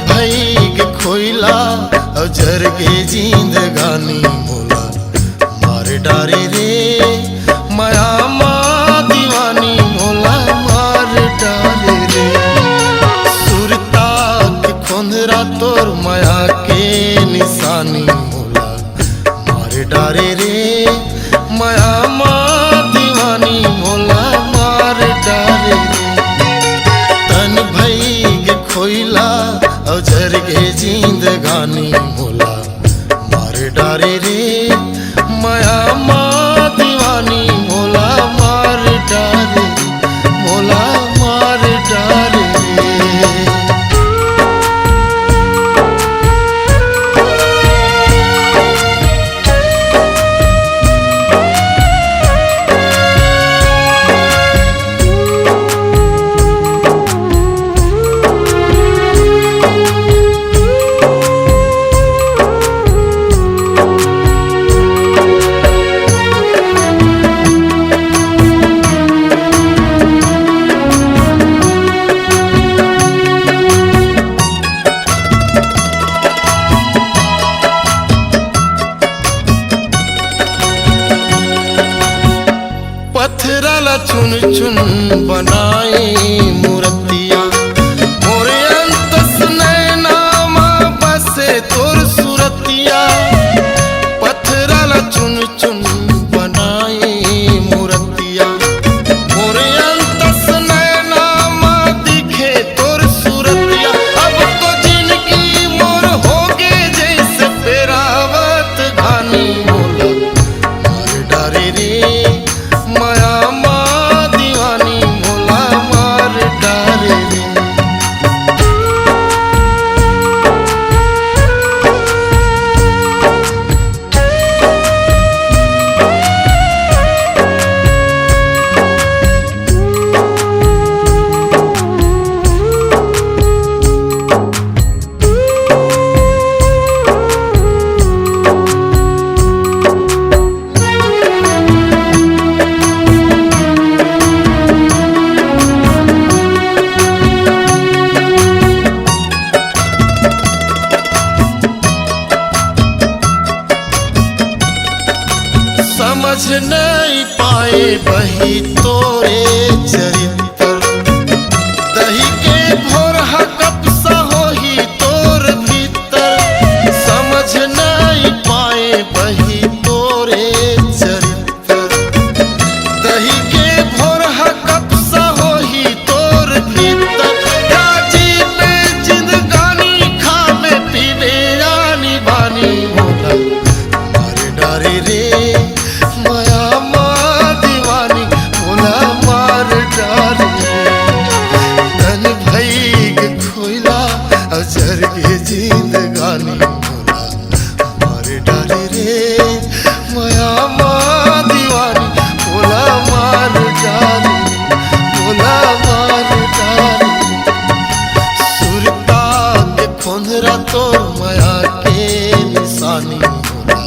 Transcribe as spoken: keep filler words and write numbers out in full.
भई के खोइला अउ जर गे जिंदगानी मोला मार डारे रे, मया मा दीवानी मोला मार डारे रे। सुरता के खोंधरा तोर मया के निशानी मोला मार डारे रे, मया मा दीवानी मोला मार डारे रे। तन भई के खोइला अउ जर गे जिंदगानी मोला मार डारे रे, मया मा दीवानी मोला मार डारे रे, मोला मार डारे रे। पथरा ला चुन चुन बनाए मूरतिया, मोरे अंतस नैना मा बसे तोर सुरतिया। पथरा ला चुन चुन बनाए मूरतिया, मोरे अंतस नैना मा दिखे तोर सुरतिया। अब तो जिनगी मोर होगे जइसे पेरावत घानी मोला मार डारे रे, मया मा दीवानी मोला मार डारे रे। समझ नहीं पाए बही तोरे चरित्र, दही के भोरहा कपसा होही तोर भीतर। समझ नहीं पाए बही तोरे चरित्र, दही के भोरहा कपसा होही तोर भीतर। राजी में जिंदगानी खाबे पीबे आनी बानी मोला मार डारे रे, मया मा दीवानी मोला मार डारे रे। तन भई के खोइला अउ जर गे जिंदगानी मोला मार डारे रे, मया मा दीवानी मोला मार डारे, मोला मार डारे। सुरता के खोंधरा तोर मया के निशानी मोला